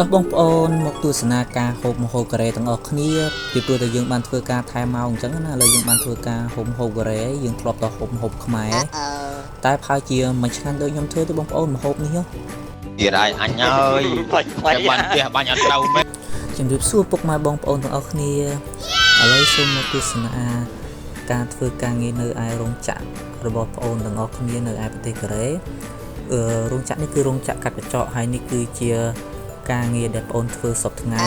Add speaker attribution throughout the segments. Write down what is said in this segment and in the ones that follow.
Speaker 1: តោះបងប្អូនមកទស្សនាការហូបម្ហូបកូរ៉េទាំងអស់គ្នាពីព្រោះតែយើងបានធ្វើការថែមម៉ោងអញ្ចឹងណាឥឡូវយើងបានធ្វើការហូបម្ហូបកូរ៉េយើងធ្លាប់តែហូបម្ហូបខ្មែរតែប្រហែលជាមិនឆ្ងាញ់ដូចខ្ញុំធ្វើទេបងប្អូនម្ហូបនេះហ៎
Speaker 2: ទៀតហើយអញហើយតែបាញ់ផ្ទះបាញ់អត់ត្រូវមែន
Speaker 1: ជំរាបសួរពុកម៉ែបងប្អូនទាំងអស់គ្នាឥឡូវសូមមកទស្សនាការធ្វើការងារនៅឯរោងចក្ររបស់ប្អូនទាំងអស់គ្នានៅឯប្រទេសកូរ៉េអឺរោងចក្រនេះគឺរោងចក្រកាត់ក្រចកហើយនេះគឺជាការងារដែលប្អូនធ្វើសព្វថ្ងៃ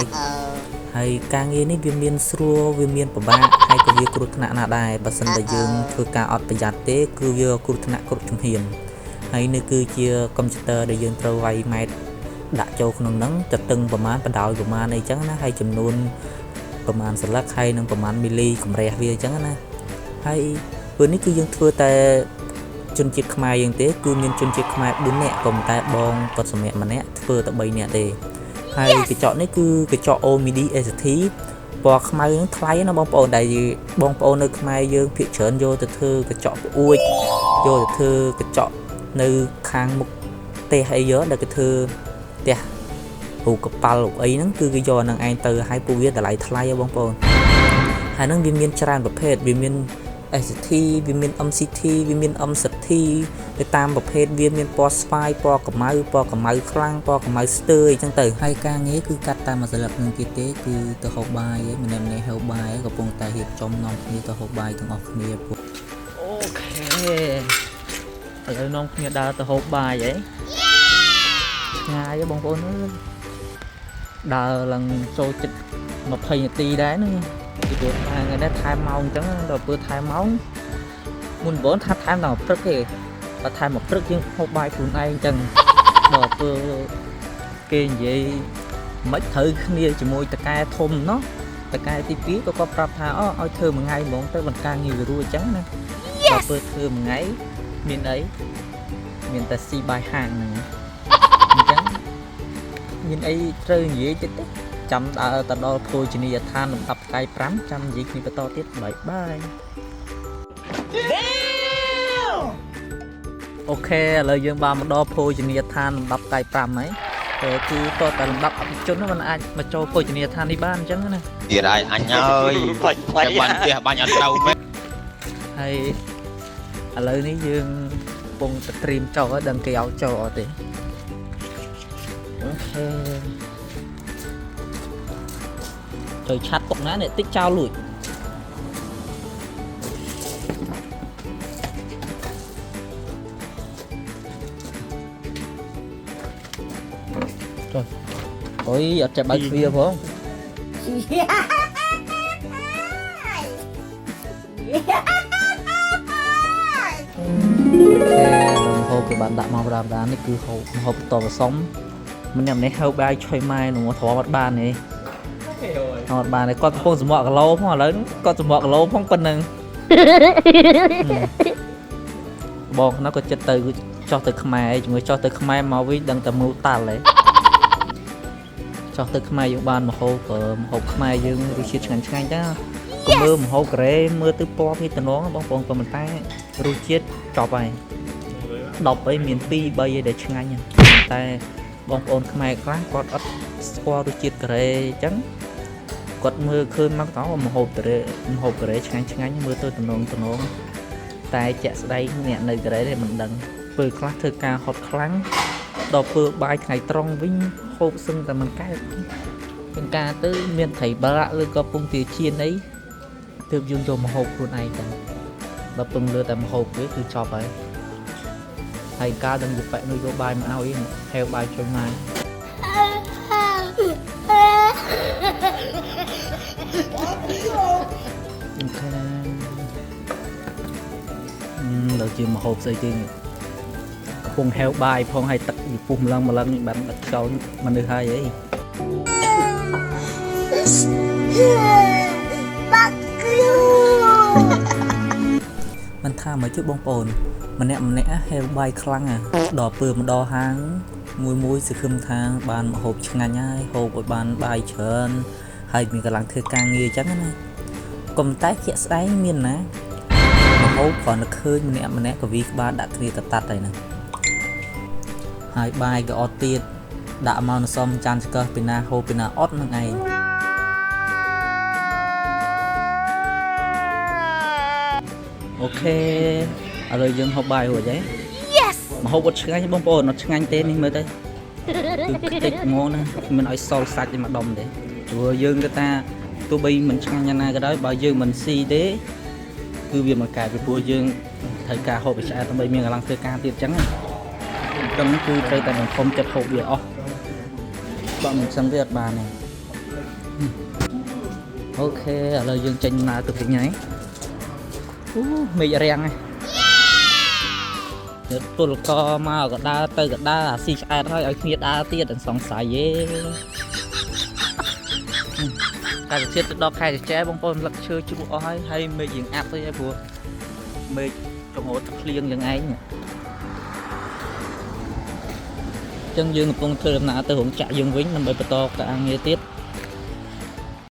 Speaker 1: ហើយការងារនេះវាមានស្រួលវាមានពិបាកហើយក៏វាគ្រោះថ្នាក់ណាស់ដែរបើសិនតែយើងធ្វើការអត់ប្រយ័ត្នទេគឺវាគ្រោះថ្នាក់គ្រប់ជំហានហើយនេះគឺជាកុំព្យូទ័រដែលយើងត្រូវវាយម៉ែត្រដាក់ចូលក្នុងហ្នឹងទៅតឹងប្រមាណបដោយប្រមាណអីចឹងណាហើយចំនួនប្រមាណសន្លឹកហើយនឹងប្រមាណមីលីកម្រាស់វាអញ្ចឹងណាហើយពេលនេះគឺយើងធ្វើតែជនជាតិខ្មែរយើងទេគឺមានជនជាតិខ្មែរ4នាក់ក៏ប៉ុន្តែបងគាត់សម្រាប់ម្នាក់ធ្វើតែ3នាក់ទេហើយកញ្ចក់នេះគឺកញ្ចក់ OMD ST ពណ៌ខ្មៅហ្នឹងថ្លៃណាបងប្អូនដែលបងប្អូននៅខ្មែរយើងភាគច្រើនយកទៅធ្វើកញ្ចក់ប្អួចយកទៅធ្វើកញ្ចក់នៅខាងមុខផ្ទះអីយកដែលគេធ្វើផ្ទះរូបកប៉ាល់រូបអីហ្នឹងគឺគេយកអាហ្នឹងឯងទៅឲ្យពួកវាតម្លៃថ្លៃហ៎បងប្អូនហើយហ្នឹងវាមានច្រើនប្រភេទវាមាន ST វាមាន MCT វាមាន MZT ទៅតាមប្រភេទវាមានពណ៌ស្វាយពណ៌កម្ៅពណ៌កម្ៅខ្លាំងពណ៌កម្ៅស្ទើរអីចឹងទៅហើយការងារគឺកាត់តាមមួយស្លឹកនឹងទៀតទេគឺទៅហូបបាយឯងម្នាក់ម្នាក់ហូបបាយកំពុងតែរៀបចំនាំគ្នាទៅហូបបាយទាំងអស់គ្នាពួក OK ឥឡូវនាំគ្នាដើរទៅហូបបាយហីឆ្ងាយហ៎បងប្អូនអើយដើរឡើងចូលចិត្ត20នាទីដែរហ្នឹងពីព្រោះថាថ្ងៃនេះថែមម៉ោងអញ្ចឹងដល់ពេលថែមម៉ោងមុនបងថាថែមដល់ព្រឹកទេបើថែមមកព្រឹកយើងហូបបាយខ្លួនឯងអញ្ចឹងដល់ពេលគេនិយាយមិនត្រូវគ្នាជាមួយតកែធំណោះតកែទី2ក៏គាត់ប្រាប់ថាអូឲ្យធ្វើមួយថ្ងៃហ្មងទៅបន្តការងារវារួចអញ្ចឹងណាដល់ពេលធ្វើមួយថ្ងៃមានអីមានតែស៊ីបាយហាងហ្នឹងអញ្ចឹងមានអីត្រូវនិយាយទៀតទេចាំដើរទៅដល់ភោជនីយដ្ឋានលំដាប់ផ្កាយ5ចាំនិយាយគ្នាបន្តទៀត bye bye OK ឥឡូវយើងបានមកដល់ភោជនីយដ្ឋានលំដាប់ផ្កាយ5ហើយតែគឺតើតែលំដាប់អភិជនហ្នឹងมันអាចមកចូលភោជនីយដ្ឋាននេះបានអញ្ចឹងណា
Speaker 2: ទៀតហើយអញហើយតែបាញ់ផ្ទះបាញ់អត់ត្រូវមែន
Speaker 1: ហើយឥឡូវនេះយើងកំពុងតែត្រៀមចូលហើយដឹងគេឲ្យចូលអត់ទេ OK ចូលឆាត់ទុកណានេះតិចចោលលួចចុះអុយអត់ចេះបើកទ្វារផង OK ហូបគេបានដាក់មកប្រាំដាននេះគឺហូបហូបតបសំម្នាក់ម្នាក់ហូបបាយឆុយម៉ែនោះទ្រាំអត់បានទេអត់បានទេគាត់កំពុងសម្ក់គីឡូផងឥឡូវគាត់សម្ក់គីឡូផងប៉ុណ្ណឹងបងនោះក៏ចិត្តទៅចោះទៅខ្មែរជាមួយចោះទៅខ្មែរមកវិញដឹងតែមូតាល់ហ៎ចោះទៅខ្មែរយើងបានមកហូបមហូបខ្មែរយើងរសជាតិឆ្ងាញ់ឆ្ងាញ់តាកុំមើលមហូបកូរ៉េមើលទៅពណ៌វាតំណងបងប្អូនក៏មិនតែរសជាតិចប់ហើយ 10អីមាន2 3អីដែលឆ្ងាញ់ហ្នឹងតែបងប្អូនខ្មែរខ្លះគាត់អត់ស្គាល់រសជាតិកូរ៉េអញ្ចឹងគាត់មើលឃើញមកតោមហូបកូរ៉េមហូបកូរ៉េឆ្ងាញ់ឆ្ងាញ់មើលទៅតំណងតំណងតែជាក់ស្ដែងអ្នកនៅកូរ៉េទេមិនដឹងពេលខ្លះធ្វើការហត់ខ្លាំងដល់ពេលបាយថ្ងៃត្រង់វិញហូបសឹងតែមិនកើតជាងការទៅមានត្រីបាក់ឬក៏ពងទាចៀនអីទើបយើងយកមកហូបខ្លួនឯងទៅដល់ពឹងលើតែមហូបវាគឺចប់ហើយ ហើយកាលដឹងយប៉ែនោះយកបាយមកឲ្យហេវបាយជួយម៉ែ OK លើជាមហូបស្អីគេនេះកំពុងហេវបាយផងហើយទឹកយពុះម្លឹងម្លឹងនេះបានបាត់ចោលមនុស្សហើយអី មិនថាមកជួយបងប្អូនម្នាក់ម្នាក់ហេវបាយខ្លាំងណាស់ដល់ពេលមកដល់ហាងមួយមួយសង្ឃឹមថាបានមកហូបឆ្ងាញ់ហើយហូបឲ្យបានបាយច្រើនហើយមានកម្លាំងធ្វើការងារអញ្ចឹងណាកុំតែជាក់ស្ដែងមានណាមកហូបគ្រាន់តែឃើញម្នាក់ម្នាក់ក៏វីក្បាលដាក់គ្នាតតាត់ហើយហ្នឹងហើយបាយក៏អត់ទៀត ដាក់មកនសំចានចង្កឹះពីណាហូបពីណាអត់នឹងឯង OK ឥឡូវយើងហូបបាយរួចហើយ
Speaker 3: Yes!
Speaker 1: មកហូបអត់ឆ្ងាញ់ទេបងប្អូនអត់ឆ្ងាញ់ទេនេះមើលទៅគឺខ្ទេចហ្មងណាមិនឲ្យសល់សាច់ទេមួយដុំទេព្រោះយើងគិតថាទោះបីមិនឆ្ងាញ់យ៉ាងណាក៏ដោយបើយើងមិនស៊ីទេគឺវាមិនកើតពីព្រោះយើងត្រូវការហូបឲ្យឆ្អែតដើម្បីមានកម្លាំងធ្វើការទៀតអញ្ចឹងណាអញ្ចឹងគឺត្រូវតែបង្ខំចិត្តហូបវាអស់បើមិនសឹងវាអត់បានទេ OK ឥឡូវយើងចេញដំណើរទៅវិញហើយអូមេឃរាំងហើយ ទៅពលកមកក៏ដើរទៅក៏ដើរអាស៊ីឆ្អែតហើយឲ្យគ្នាដើរទៀតសង្ស័យទេតែជាតិទៅដល់ខែចែបងប្អូនលឹកឈើជ្រក់អស់ហើយហើយមេឃរៀងអាប់ទៅហើយព្រោះមេឃចង្អុលទឹកភ្លៀងយ៉ាងឯងអញ្ចឹងយើងកំពុងធ្វើដំណើរទៅរោងចក្រយើងវិញដើម្បីបន្តការងារទៀត។